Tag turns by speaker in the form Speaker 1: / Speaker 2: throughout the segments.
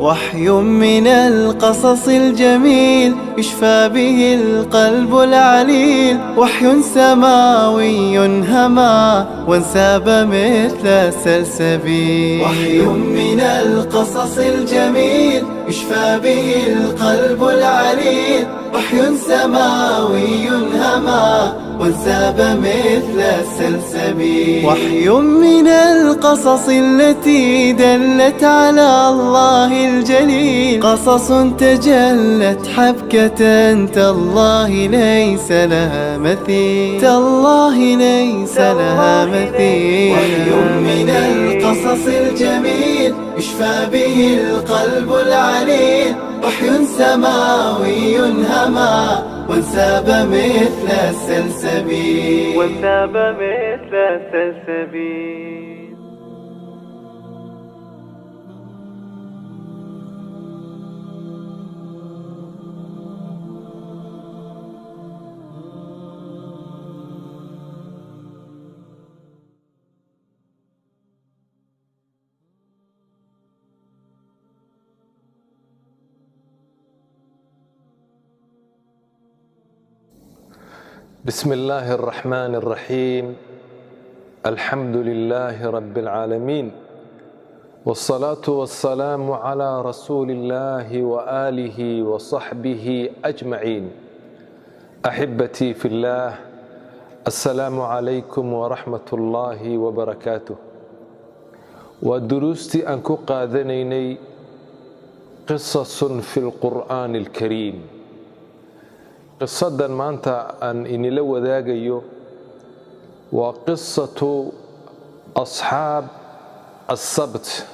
Speaker 1: وحي من القصص الجميل يشفى به القلب العليل، وحي سماوي هما وانساب مثل السلسبيل. وحي من القصص الجميل يشفى به القلب العليل، وحي سماوي هما وانساب مثل السلسبيل. وحي من القصص التي دلت على الله الجليل، قصص تجلت حبكة تالله ليس لها مثيل، تالله ليس لها مثيل. وحي من القصص الجميل يشفى به القلب العليل، وحي سماوي هما وانساب مثل السلسبيل، وانساب مثل السلسبيل.
Speaker 2: بسم الله الرحمن الرحيم. الحمد لله رب العالمين، والصلاة والسلام على رسول الله وآله وصحبه أجمعين. أحبتي في الله، السلام عليكم ورحمة الله وبركاته. ودروستي أنكو قاذنيني قصص في القرآن الكريم. Qisadan maanta aan inila wadaagayo waa qisatu asxaab assabt.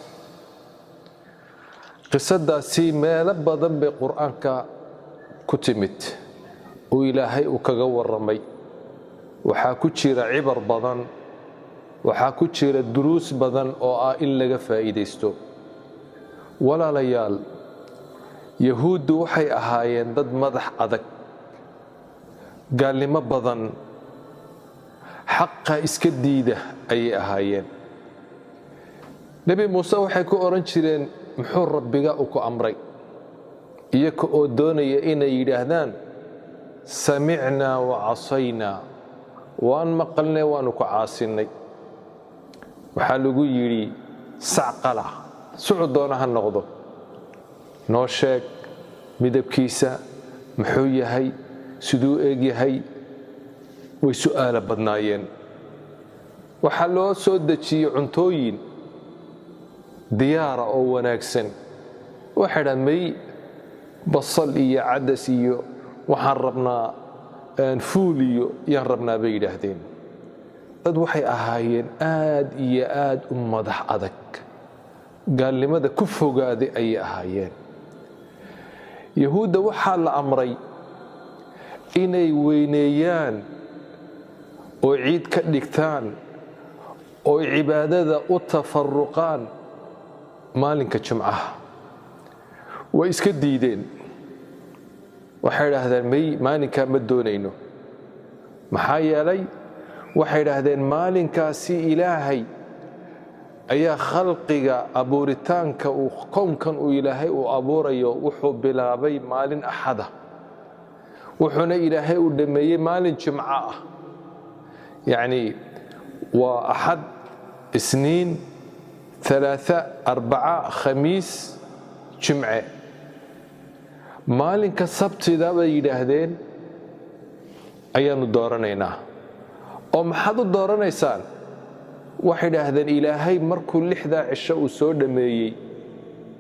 Speaker 2: Qisadaasi meelo badan bay qur-aanka ku timid oo Ilaahay uu kaga warramay. Waxaa ku jira cibar badan, waxaa ku jira duruus badan oo ah in laga faa'iidaysto. Walaalayaal, Yahuuddu waxay ahaayeen dad madax adag, gaalnimo badan, xaqa iska diida ayay ahaayeen. Nebi Muuse waxay ku odhan jireen, muxuu rabbiga u ku amray? Iyaga oo doonaya inay yidhaahdaan samicnaa wa casaynaa, waan maqalnay waanu ku caasinnay. Waxaa lagu yidhi sac qala, sucu doona ha noqdo, noo sheeg midabkiisa muxuu yahay, siduu eeg yahay. Way su'aala badnaayeen. Waxaa loo soo dejiyey cuntooyin diyaara oo wanaagsan. Waxay dhahaan may basal iyo cadas iyo waxaan rabnaa fuul iyo yaan rabnaa bay yidhaahdeen. Dad waxay ahaayeen aad iyo aad u madax adag, gaalnimada ku fogaaday ayay ahaayeen. Yahuudda waxaa la amray inay weyneeyaan oo ciid ka dhigtaan oo cibaadada u tafaruqaan maalinka Jimcaha. Way iska diideen. Waxay idhaahdeen may maalinkaa ma doonayno. Maxaa yeelay waxay idhaahdeen maalinkaasi Ilaahay ayaa khalqiga abuuritaanka uu kownkan uu Ilaahay uu abuurayo wuxuu bilaabay maalin Axada, wuxuuna Ilaahay uu dhammeeyey maalin Jimco ah. Yacni waa Axad, Isniin, Talaata, Arbaca, Khamiis, Jimce. Maalinka Sabtida bay yidhaahdeen ayaanu dooranaynaa. Oo maxaad u dooranaysaan? Waxay yidhaahdeen Ilaahay markuu 6 cisho uu soo dhammeeyey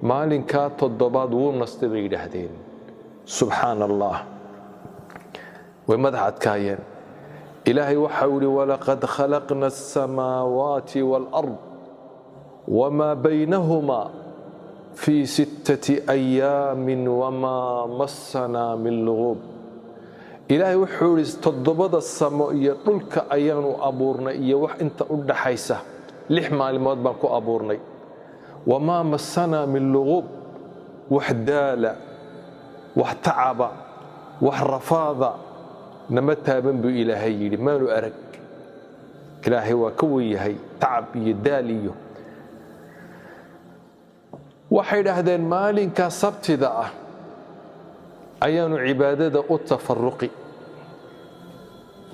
Speaker 2: maalinkaa 7aad wuu nastay bay yidhaahdeen. Subxaana Allah, way madax adkaayeen. Ilaahay waxa uu yidhi walaqad khalaqna alsamaawaati waalard wamaa baynahumaa fii 6 ayaamin wamaa massanaa min luguub. Ilaahay wuxuu yidhi 7 samo iyo dhulka ayaanu abuurnay iyo wax inta u dhaxaysa 6 maalmood baan ku abuurnay. Wamaa massanaa min luguub, wax daala, wax tacaba, wax rafaada nama taaban buu Ilaahay yidhi, maanu arag. Ilaahay waa ka wen yahay tacab iyo daal iyo. Waxay yidhaahdeen maalinka sabtida ah ayaanu cibaadada u tafaruqi,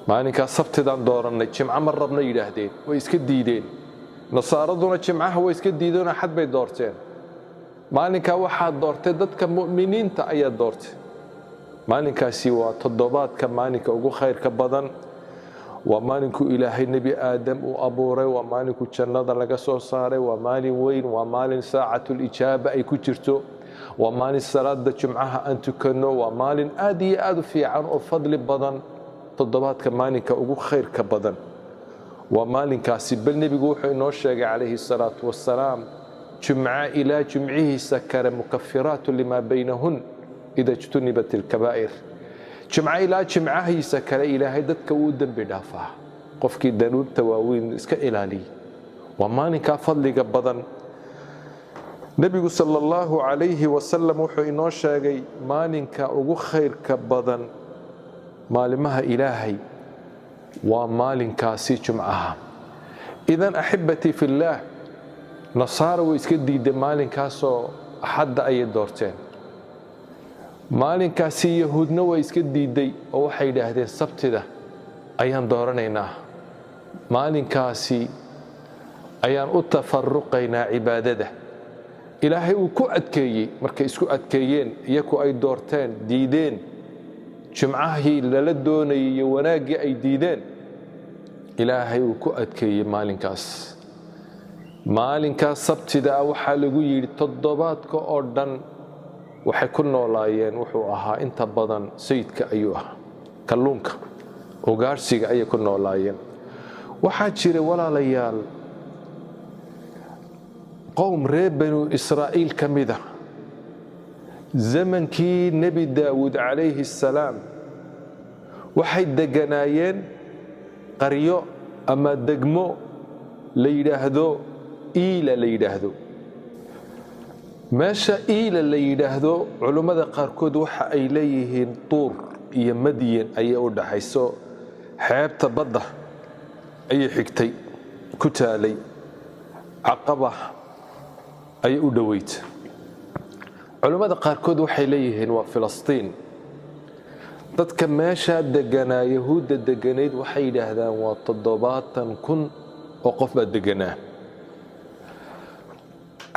Speaker 2: maalinkaa sabtidaan doorannay, jimco ma rabna yidhaahdeen. Way iska diideen. Nasaaraduna jimcaha way iska diideen, axad bay doorteen. Maalinkaa waxaa doortay dadka mu'miniinta ayaa doortay. Maalinkaasi waa toddobaadka maalinka ugu khayrka badan, waa maalinkuu Ilaahay Nebi Aadam uu abuuray, waa maalinkuu jannada laga soo saaray, waa maalin weyn, waa maalin saacatulijaaba ay ku jirto, waa maalin salaada jumcaha aan tukanno, waa maalin aad iyo aad u fiican oo fadli badan. Toddobaadka maalinka ugu khayrka badan waa maalinkaasi. Bal nebigu wuxuu inoo sheegay calayhi salaatu wassalaam, jumco ilaa jumcihiisa kale mukafiraatu limaa baynahun ida ijtunibat alkabaa'ir. Jimco ilaa jimcahiisa kale Ilaahay dadka wuu dembi dhaafaa qofkii danuubta waaweyn iska ilaaliyey. Waa maalinkaa fadliga badan. Nebigu sala allahu calayhi wasalam wuxuu inoo sheegay maalinka ugu khayrka badan maalimaha Ilaahay waa maalinkaasi jumcaha. Idan axibatii fillaah, nasaara way iska diiday maalinkaasoo axadda ayay doorteen. Maalinkaasi yahuudna way iska diiday oo waxay yidhaahdeen sabtida ayaan dooranaynaa, maalinkaasi ayaan u tafaruqaynaa cibaadada. Ilaahay uu ku adkeeyey. Markay isku adkeeyeen, iyaku ay doorteen, diideen jimcahii lala doonayay iyo wanaaggii ay diideen, Ilaahay uu ku adkeeyey maalinkaas. Maalinkaas sabtida ah waxaa lagu yidhi toddobaadka oo dhan waxay ku noolaayeen, wuxuu ahaa inta badan sayidka ayuu ahaa, kalluunka ugaarsiga ayay ku noolaayeen. Waxaa jiray, walaalayaal, qowm reer Banu Israa'iil ka mida zamankii Nebi Daawuud calayhi assalaam. Waxay degganaayeen qaryo ama degmo la yidhaahdo Iila la yidhaahdo. Meesha Iila la yidhaahdo, culummada qaarkood waxa ay leeyihiin Tuur iyo Madyan ayay u dhaxayso, xeebta badda ayay xigtay ku taalay, Caqaba ayay u dhoweyd. Culummada qaarkood waxay leeyihiin waa Filistiin. Dadka meeshaa deganaa, yahuudda deganayd, waxay yidhaahdaan waa 70,000 oo qof baa deganaa.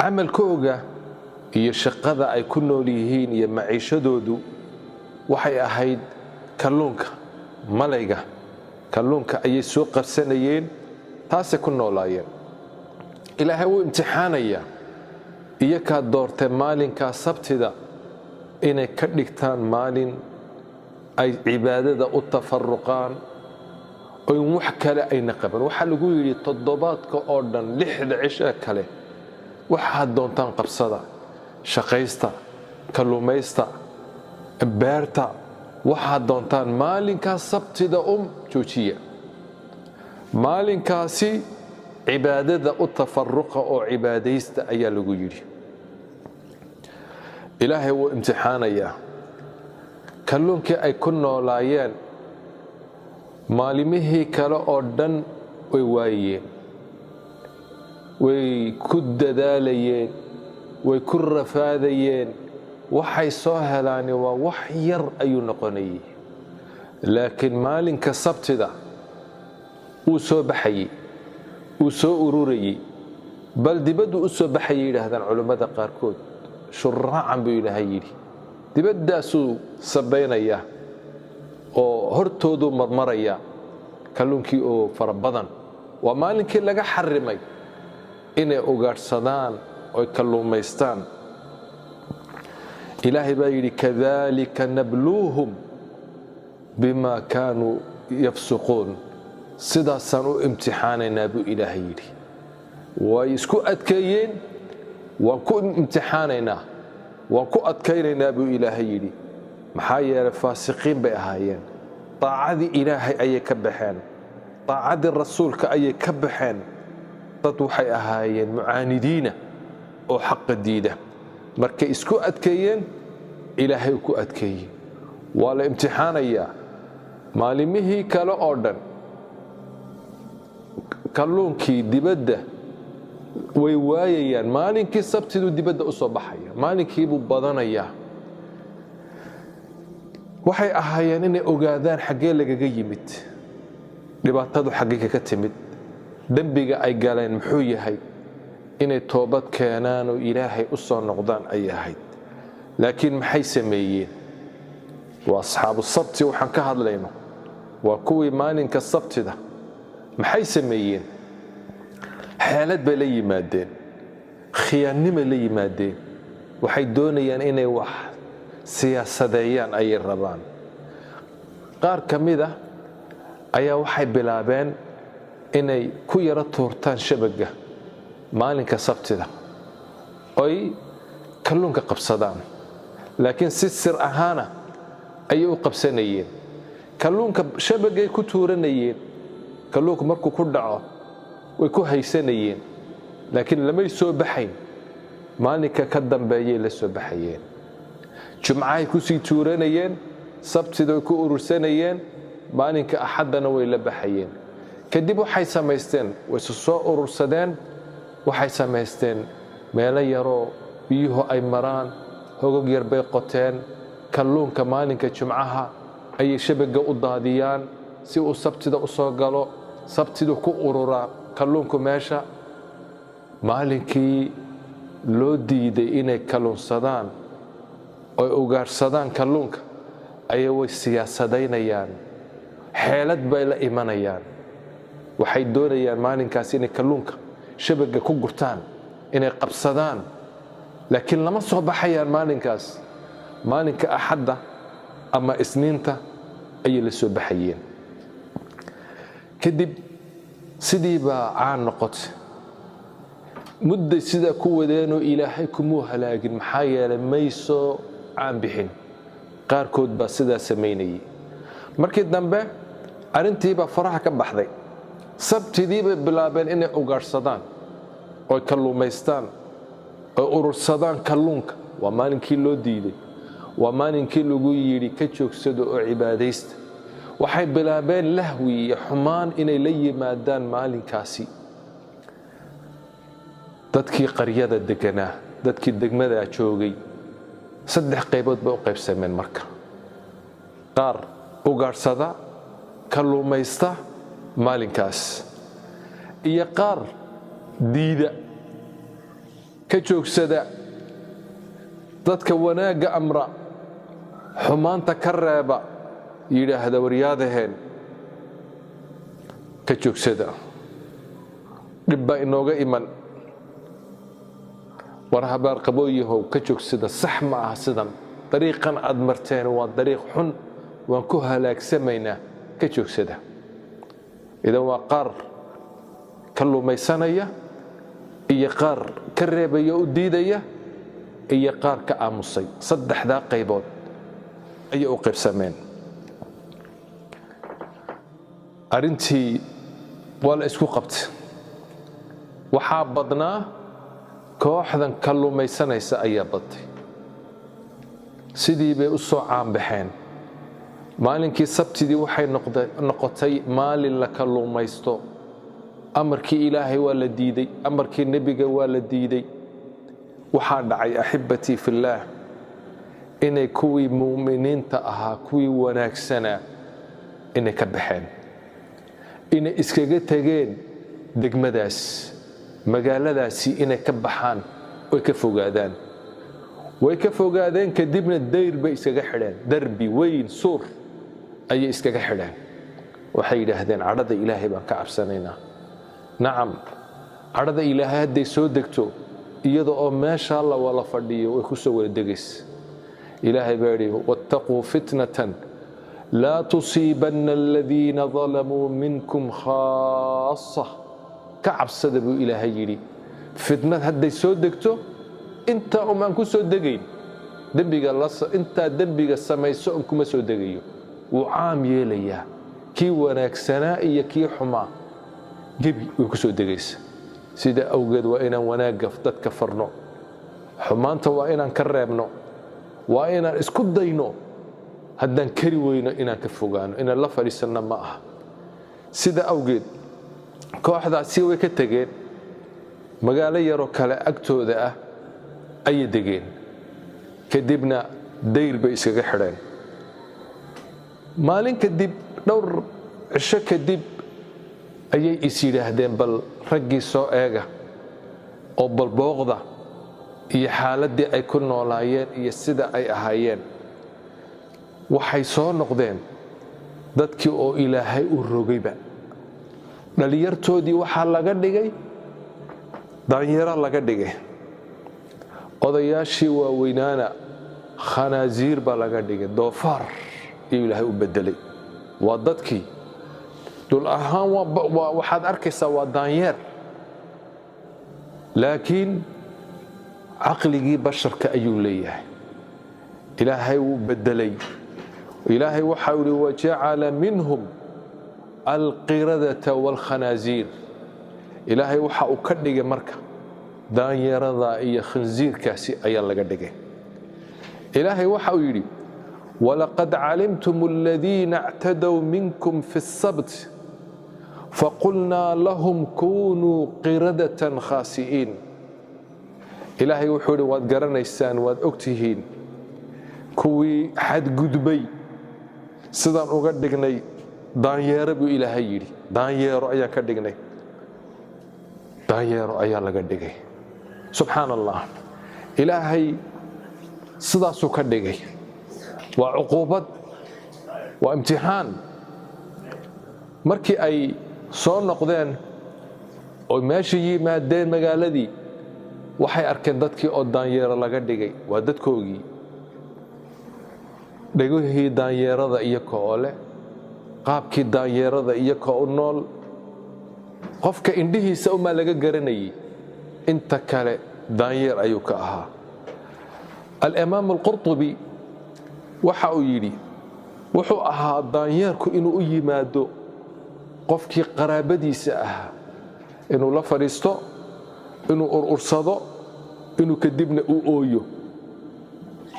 Speaker 2: Camalkooga iyo shaqada ay ku nool yihiin iyo maciishadoodu waxay ahayd kalluunka, malayga, kalluunka ayay soo qabsanayeen, taasay ku noolaayeen. Ilaahay wuu imtixaanayaa iyakaa doortay maalinkaa sabtida inay ka dhigtaan maalin ay cibaadada u tafaruqaan oyn wax kale ayna qaban. Waxaa lagu yidhi toddobaadka oo dhan, 6da cisho kale, waxaad doontaan qabsada, shaqaysta, kalluumaysta, beerta, waxaad doontaan, maalinkaas sabtida joojiya, maalinkaasi cibaadada u tafaruqa oo cibaadaysta ayaa lagu yidhi. Ilaahay wuu imtixaanayaa. Kalluunkii ay ku noolaayeen maalimihii kale oo dhan way waayeen, way ku dadaalayeen, way ku rafaadayeen, waxay soo helaani waa wax yar ayuu noqonayay. Laakiin maalinka sabtida wuu soo baxayey, wuu soo ururayey, bal dibaddu u soo baxayay yidhaahdaan culummada qaarkood. Shuraacan buu Ilaahay yidhi, dibaddaasuu sabaynayaa oo hortooduu marmaraya kalluunkii oo fara badan. Waa maalinkii laga xarimay inay ugaadhsadaan oy kalluumaystaan. Ilaahay baa yidhi kadalika nabluuhum bima kaanuu yafsuquun. Sidaasaan u imtixaanaynaa buu Ilaahay yidhi. Way isku adkeeyeen, waan ku imtixaanaynaa, waan ku adkaynaynaa buu Ilaahay yidhi. Maxaa yeelay faasiqiin bay ahaayeen, daacadii Ilaahay ayay ka baxeen, daacadii rasuulka ayay ka baxeen. Dad waxay ahaayeen mucaanidiina oo xaqa diida. Markay isku adkeeyeen, Ilaahay ku adkeeyey, waa la imtixaanayaa. Maalimihii kale oo dhan kalluunkii dibadda Way waayayaan. Maalinkii sabtiduu dibadda u soo baxaya, maalinkiibuu badanayaa. Waxay ahaayeen inay ogaadaan xaggee lagaga yimid dhibaatadu, xaggee kaga timid, dembiga ay galeen muxuu yahay, inay toobad keenaan oo Ilaahay u soo noqdaan ayay ahayd. Laakiin maxay sameeyeen? Waa asxaabu sabti waxaan ka hadlayno, waa kuwii maalinka sabtida. Maxay sameeyeen? Xeelad bay la yimaadeen, khiyaannimay la yimaadeen. Waxay doonayaan inay wax siyaasadeeyaan ayay rabaan. Qaar ka mid ah ayaa waxay bilaabeen inay ku yaro tuurtaan shabagga maalinka sabtida oy kalluunka qabsadaan, laakiin si sir ahaana ayay u qabsanayeen. Kalluunka shabagay ku tuuranayeen, kalluunku markuu ku dhaco way ku haysanayeen, laakiin lamay soo baxayn. Maalinka ka dambeeyay la soo baxayeen. Jumcahay kusii tuuranayeen, sabtida way ku urursanayeen, maalinka axaddana way la baxayeen. Kadib waxay samaysteen, way isu soo urursadeen, waxay samaysteen meelo yaroo biyuhu ay maraan, hogog yar bay qoteen. Kalluunka maalinka jumcaha ayay shabagga u daadiyaan si uu sabtida u soo galo. Sabtidu ku ururaa kalluunku meesha. Maalinkii loo diiday inay kalluunsadaan oy ugaarhsadaan kalluunka ayay way siyaasadaynayaan, xeelad bay la imanayaan. Waxay doonayaan maalinkaas inay kalluunka shabagga ku gurtaan, inay qabsadaan, laakiin lama soo baxayaan maalinkaas. Maalinka axadda ama isniinta ayay la soo baxayeen. Kadib sidii baa caan noqotay. Mudday sidaa ku wadeenoo Ilaahay kumuu halaagin, maxaa yeelay may soo caan bixin. Qaarkood baa sidaa samaynayay. Markii dambe arrintiibaa faraha ka baxday. Sabtidii bay bilaabeen inay ugaadhsadaan oy kalluumaystaan oy urursadaan kalluunka. Waa maalinkii loo diiday, waa maalinkii lagu yidhi ka joogsado oo cibaadaysta. Waxay bilaabeen lahwi iyo xumaan inay la yimaadaan maalinkaasi. Dadkii qaryada deganaa, dadkii degmadaa joogay, 3 qaybood bay u qaybsameen. Marka qaar ugaadhsada, kalluumaysta maalinkaas, iyo qaar diida, ka joogsada, dadka wanaagga amra, xumaanta ka reeba, yidhaahda waryaadaheen ka joogsada, dhib baa inooga iman, war habaar qabooyahow ka joogsada, sax ma aha sidan, dariiqan aad marteen waa dariiq xun, waan ku halaagsamaynaa, ka joogsada. Idan waa qaar kalluumaysanaya iyo qaar ka reebaya u diidaya iyo qaar ka aamusay. 3daa qaybood ayay u qaybsameen. Arrintii waa la isku qabtay. Waxaa badnaa kooxdan kalluumaysanaysa ayaa badtay. Sidii bay u soo caanbaxeen. Maalinkii sabtidii waxay noqotay maalin la kalluumaysto. Amarkii Ilaahay waa la diiday, amarkii nebiga waa la diiday. Waxaa dhacay, axibatii fillaah, inay kuwii mu'miniinta ahaa, kuwii wanaagsanaa, inay ka baxeen, inay iskaga tegeen degmadaas, magaaladaasi inay ka baxaan oy ka fogaadaan. Way ka fogaadeen, kadibna dayr bay iskaga xidheen, darbi weyn, suur ayay iskaga xidheen. Waxay yidhaahdeen cadhada Ilaahay baan ka cabsanaynaa. Nacam, cadhada Ilaahay hadday soo degto iyada oo meeshaa la wala fadhiyo way ku soo wada degaysa. Ilaahay baa yidhi wattaquu fitnatan laa tusiibanna aladiina dalamuu minkum khaasa. Ka cabsada buu Ilaahay yidhi, fitnad hadday soo degto intaa um aan ku soo degayn, dembiga intaa dembiga samayso un kuma soo degayo, wuu caam yeelayaa, kii wanaagsanaa iyo kii xumaa gebi way ku soo degaysa. Sida awgeed waa inaan wanaagga dadka farno, xumaanta waa inaan ka reebno, waa inaan isku dayno haddaan kari weyno inaan ka fogaano, inaan la fadhiisanno ma aha. Sida awgeed kooxdaasi way ka tegeen. Magaalo yaroo kale agtooda ah ayay degeen, kadibna dayr bay iskaga xidheen. Maalin kadib, dhowr cisho kadib, ayay is yidhaahdeen bal raggii soo eega oo balbooqda iyo xaaladdii ay ku noolaayeen iyo sida ay ahaayeen. Waxay soo noqdeen dadkii oo Ilaahay u rogayba. Dhallinyartoodii waxaa laga dhigay daanyaro laga dhigay, odayaashii waaweynaana khanaasiir baa laga dhigay, doofaar ayuu Ilaahay u bedelay. Waa dadkii dul ahaan waxaad arkaysaa waa daanyeer, laakiin caqligii basharka ayuu leeyahay. Ilaahay wuu bedelay. Ilaahay waxau ihi wajacala minhum alqiradata waalkhanaasiir. Ilaahay waxa uu ka dhigay marka daanyarada iyo khinsiirkaasi ayaa laga dhigay. Ilaahay waxa uu yidhi walaqad calimtum aladiina اctadow minkum fi الsabt faqulnaa lahum kunuu qiradatan khaasi'iin. Ilaahay wuxuu yidhi waad garanaysaan, waad ogtihiin kuwii xadgudbay sidaan uga dhignay daanyeero buu Ilaahay yidhi. Daanyeero ayaan ka dhignay, daanyeero ayaa laga dhigay. Subxaan Allah, Ilaahay sidaasuu ka dhigay. Waa cuquubad, waa imtixaan. Markii ay soo noqdeen oo meesha yimaadeen magaaladii, waxay arkeen dadkii oo daanyeero laga dhigay. Waa dadkoogii, dhegihii daanyeerada iyaka oo leh, qaabkii daanyeerada iyaka u nool. Qofka indhihiisa umaa laga garanayay, inta kale daanyeer ayuu ka ahaa. Alimaam alqurtubi waxa uu yidhi wuxuu ahaa daanyeerku inuu u yimaado qofkii qaraabadiisa ahaa, inuu la fadhiisto, inuu urursado, inuu kadibna u ooyo.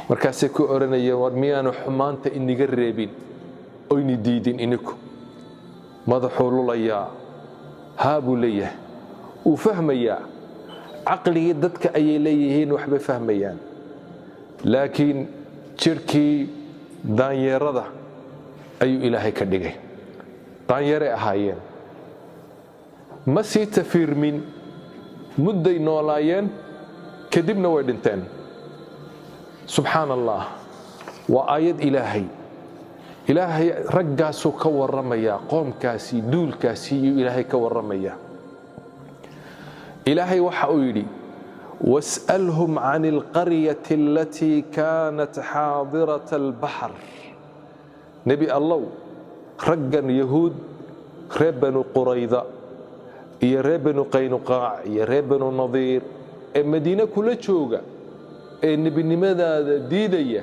Speaker 2: Markaasay ku odhanayeen war miyaanu xumaanta iniga reebin oyni diidin ininku? Madaxuu lulayaa, haa buu leeyahay. Wuu fahmayaa, caqligii dadka ayay leeyihiin, waxbay fahmayaan, laakiin jidhkii daanyeerada ayuu Ilaahay ka dhigay. Daanyeeray ahaayeen, ma sii tafiirmin, mudday noolaayeen, kadibna way dhinteen. Subxaan Allah, waa aayad Ilaahay. Ilaahay raggaasuu ka warramayaa, qoomkaasi, duulkaasi iyuu Ilaahay ka warramayaa. Ilaahay waxa uu yidhi was'alhum can alqaryati alatii kaanat xaadirata albaxr. Nebi Allow, raggan Yahuud reer Banu Qurayda iyo reer Banu Qaynuqaac iyo reer Banu Nadiir ee Madiine kula jooga ee nebinimadaada diidaya,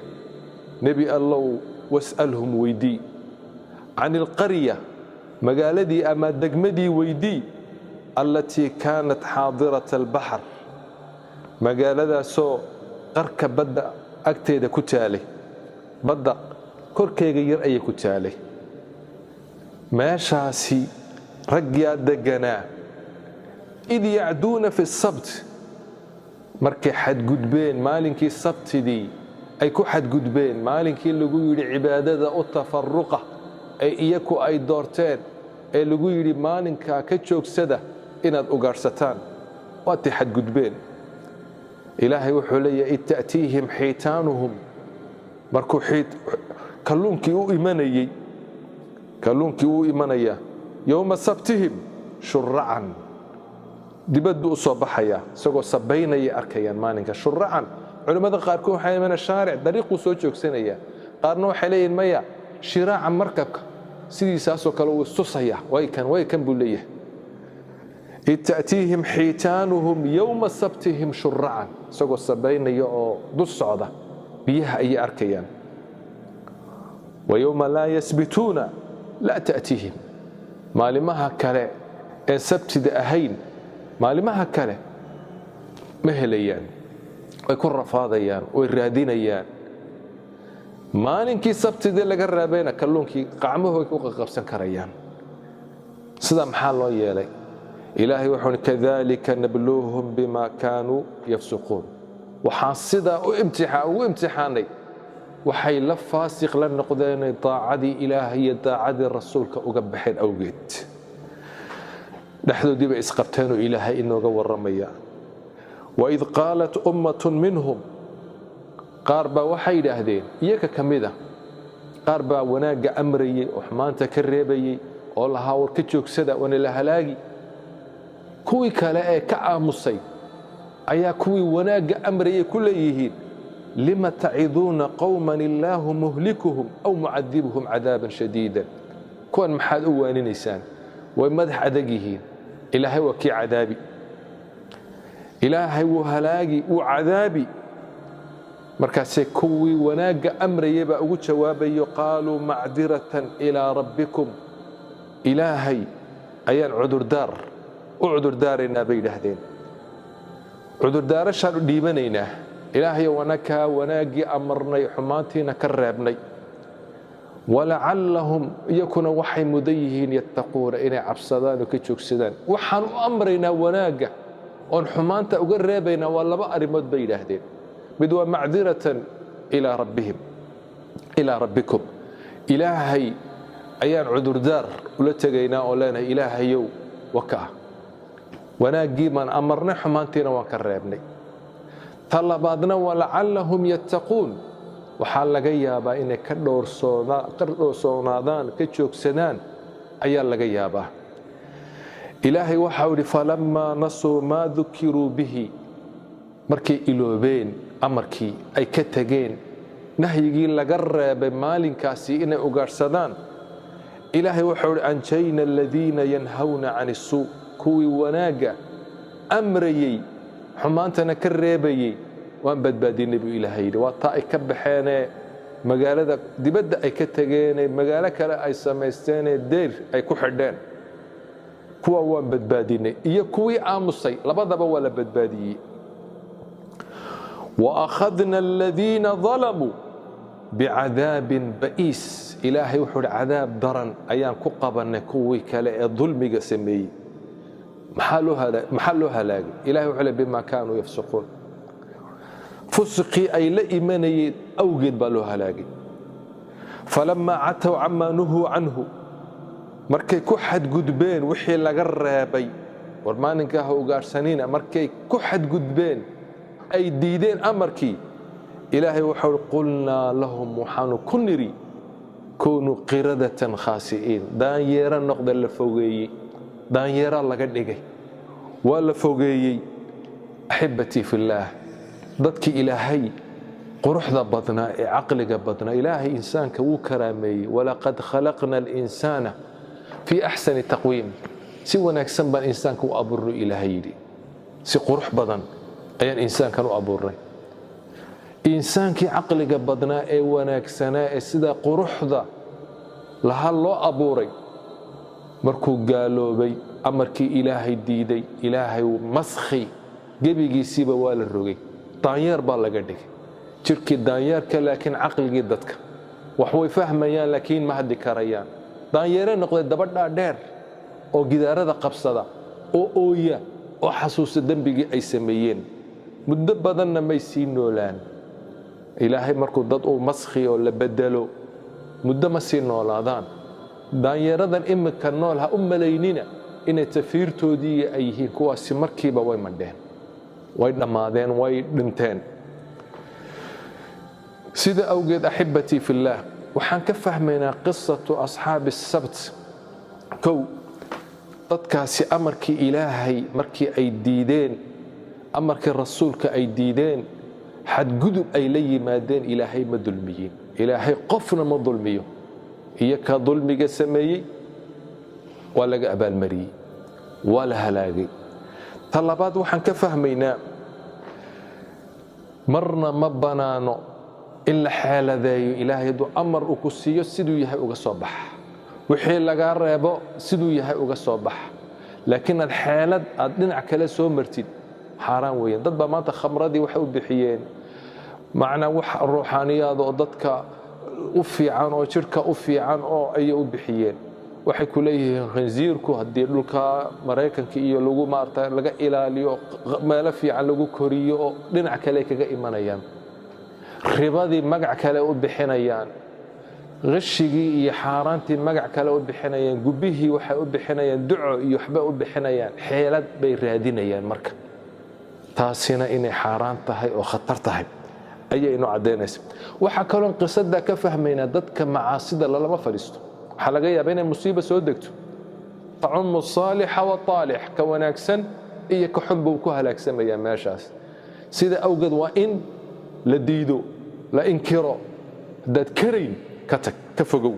Speaker 2: Nebi Allow was'alhum weydii, can alqarya magaaladii ama degmadii weydii, allatii kaanat xaadirata albaxr, magaaladaasoo qarka badda agteeda ku taalay, badda korkeega yar ayay ku taalay. Meeshaasi ragyaa degganaa. Id yacduuna fi sabt, markay xadgudbeen maalinkii sabtidii ay ku xadgudbeen, maalinkii lagu yidhi cibaadada u tafaruqa ee iyaku ay doorteen, ee lagu yidhi maalinkaa ka joogsada inaad ugaadhsataan, waatay xadgudbeen. Ilaahay wuxuu leeyahay id ta'tiihim xiitaanuhum, markuu kalluunkii u imanayey, kalluunkii u imanaya yowma sabtihim shuracan, dibaddu u soo baxaya isagoo sabaynaya arkayaan maalinka shuracan. Culimmada qaarkood waxay leeyihiin shaaric dariiquu soo joogsanaya, qaarna waxay leeyihiin maya, shiraaca markabka sidiisaasoo kale uu istusaya, way kan buu leeyahay. Id ta'tiihim xiitaanuhum yowma sabtihim shuracan, isagoo sabaynaya oo dul socda biyaha ayay arkayaan. Wa yowma laa yasbituuna laa ta'tiihim, maalimaha kale ee sabtida ahayn, maalimaha kale ma helayaan, way ku rafaadayaan, way raadinayaan. Maalinkii sabtidii laga raabayna kalluunkii qacmuhu way ku qaqabsan karayaan. Sidaa maxaa loo yeelay? Ilaahay wuxuu kadhalika nabluuhum bima kaanuu yafsuquun. Waxaan sidaa u ugu imtixaanay waxay la faasiq la noqdeenay daacadii Ilaahay iyo daacadii rasuulka uga baxeen awgeed. Dhexdoodii bay isqabteenoo Ilaahay inooga warramaya. Waid qaalat ummatun minhum, qaar baa waxay yidhaahdeen iyaga ka mid a, qaar baa wanaagga amrayey oo xumaanta ka reebayey oo lahaa war ka joogsada waana la halaagi. Kuwii kale ee ka aamusay ayaa kuwii wanaagga amrayay ku leeyihiin lima taciduuna qowman illaahu muhlikuhum aw mucadibuhum cadaaban shadiidan. Kuwan maxaad u waaninaysaan? Way madax adag yihiin. Ilaahay waa kii cadaabi, Ilaahay wuu halaagi, wuu cadaabi. Markaasee kuwii wanaagga amrayay baa ugu jawaabayo qaaluu macdiratan ilaa rabbikum, Ilaahay ayaan cudurdaar u cudurdaaraynaa bay yidhaahdeen. Cudurdaarashaan u dhiibanaynaa, Ilaahayow anakaa wanaaggii amarnay xumaantiina ka reebnay. Walacallahum iyakuna waxay mudan yihiin yattaquuna, inay cabsadaan oo ka joogsadaan. Waxaan u amraynaa wanaagga oon xumaanta uga reebaynaa waa laba arrimood bay yidhaahdeen. Mid waa macdiratan ilaa rabbihim, ilaa rabbikum, Ilaahay ayaan cudurdaar ula tegaynaa oo leenahay Ilaahayow wakaa wanaaggii baan amarnay xumaantiina waan ka reebnay. Ta labaadna walacallahum yattaquun, waxaa laga yaabaa inay ka dhowrsoonaadaan, ka joogsadaan ayaa laga yaabaa. Ilaahay waxau idhi falamaa nasuu maa dukiruu bihi, markay iloobeen amarkii ay ka tegeen, nahyigii laga reebay maalinkaasi inay ugaadhsadaan, Ilaahay wuxuu idhi anjayna aladiina yanhawna can isuu, kuwii wanaagga amrayey xumaantana ka reebayey waan badbaadinay buu Ilaahay yidhi. Waa taa ay ka baxeenee magaalada dibadda ay ka tegeenee magaalo kale ay samaysteenee deyr ay ku xidheen, kuwa waan badbaadinay iyo kuwii aamusay labadaba waa la badbaadiyey. Wa akhadna aladiina dalamuu bicadaabin ba'iis, Ilaahay wuxuu idhi cadaab daran ayaan ku qabannay kuwii kale ee dulmiga sameeyey. Maxaa loo halaagay? Ilahay wuxuu le bima kaanuu yafsuquun, fusiqii ay la imanayeen awgeed baa loo halaagay. Falamaa catow camaa nuhuu canhu, markay ku xadgudbeen wixii laga reebay, war maalinkaa ha ugaadhsanina, markay ku xadgudbeen ay diideen amarkii Ilaahay wuxuu uhi qulnaa lahum, waxaanu ku nidhi kuunuu qiradatan khaasi'iin, daanyeera noqda la fogeeyey, daanyeeraa laga dhigay, waa la fogeeyey. Axibbatii fillaah, dadkii Ilaahay quruxda badnaa ee caqliga badnaa, Ilaahay insaanka wuu karaameeyey. Walaqad khalaqna alinsaana fii axsani taqwiim, si wanaagsan baan insaanka u abuurnay Ilaahay yidhi, si qurux badan ayaan insaankan u abuurnay. Insaankii caqliga badnaa ee wanaagsanaa ee sida quruxda laha loo abuuray, markuu gaaloobay amarkii Ilaahay diiday, Ilaahay maskhi gebigiisiiba waa la rogay, daanyeer baa laga dhigay, jirkii daanyeerka laakiin caqligii dadka wax way fahmayaan laakiin ma hadli karayaan. Daanyeere noqday dabadhaa dheer oo gidaarada qabsada oo ooya oo xasuusta dembigii ay sameeyeen. Muddo badanna may sii noolaan. Ilaahay markuu dad uu maskhi oo la bedelo muddo ma sii noolaadaan. Daanyeeradan iminka nool ha u malaynina inay tafiirtoodii ay yihiin, kuwaasi markiiba way madheen, way dhammaadeen, way dhinteen. Sida awgeed axibbatii fillaah, waxaan ka fahmaynaa qisatu asxaabi sabt. Kow, dadkaasi amarkii Ilaahay markii ay diideen, amarkii rasuulka ay diideen, xadgudub ay la yimaadeen, Ilaahay ma dulmiyin. Ilaahay qofna ma dulmiyo. Iyo ka dulmiga sameeyey waa laga abaalmariyey, waa la halaagay. Ta labaad waxaan ka fahmaynaa marna ma banaano in la xeeladeeyo. Ilaahay hadduu amar uu ku siiyo siduu yahay uga soo bax, wixii lagaa reebo siduu yahay uga soo bax, laakiin aad xeelad aad dhinac kale soo martid xaaraan weeyaan. Dad baa maanta khamradii waxay u bixiyeen macnaa wax ruuxaaniyaad oo dadka u fiican oo jidhka u fiican oo ayay u bixiyeen. Waxay ku leeyihiin khinsiirku haddii dhulka Maraykanka iyo lagu maarata laga ilaaliyo, meelo fiican lagu koriyo, oo dhinac kale kaga imanayaan. Ribadii magac kale u bixinayaan, qishigii iyo xaaraantii magac kale u bixinayaan, gubbihii waxay u bixinayaan duco iyo waxbay u bixinayaan, xeelad bay raadinayaan. Marka taasina inay xaaraan tahay oo khatar tahay ayay inoo caddaynaysa. Waxaa kaloon qisada ka fahmaynaa, dadka macaasida lalama fadhiisto. Waxaa laga yaabaa inay musiiba soo degto. Tacumu saalixa wataalix, ka wanaagsan iyo ka xun buu ku halaagsamayaa meeshaas. Sida awgeed waa in la diido, la inkiro. Haddaad karayn, ka tag, ka fogow.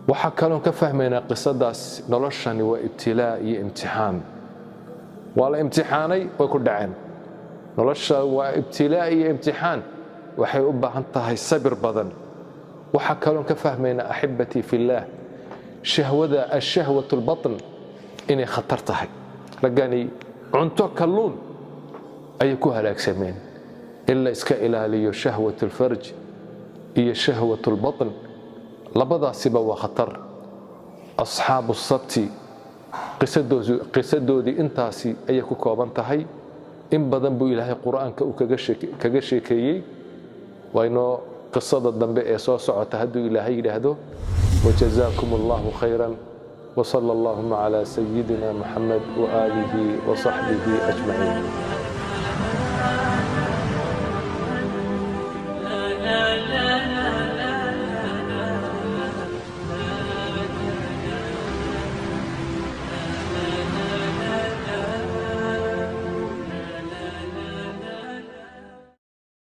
Speaker 2: Waxaa kaloon ka fahmaynaa qisadaas, noloshani waa ibtilaa iyo imtixaan. Waa la imtixaanay, way ku dhaceen. Nolosha waa ibtilaa iyo imtixaan, waxay u baahan tahay sabir badan. Waxaa kaloon ka fahmaynaa, axibatii fillaah, shahwada, ashahwat albatn, inay khatar tahay. Raggani cunto kalluun ayay ku halaagsameen. In la iska ilaaliyo shahwat alfarj iyo shahwat albatn, labadaasiba waa khatar. Asxaabu sabti qisadoodii intaasi ayay ku kooban tahay. In badan buu Ilaahay Qur'aanka uu kaga sheekeeyey. Waa inoo qisada dambe ee soo socota hadduu Ilaahay yidhaahdo. Wajazaakum Allahu khayran, wsala allahuma calaa sayidina Muxamed waaalihi wasaxbihi ajmaciin.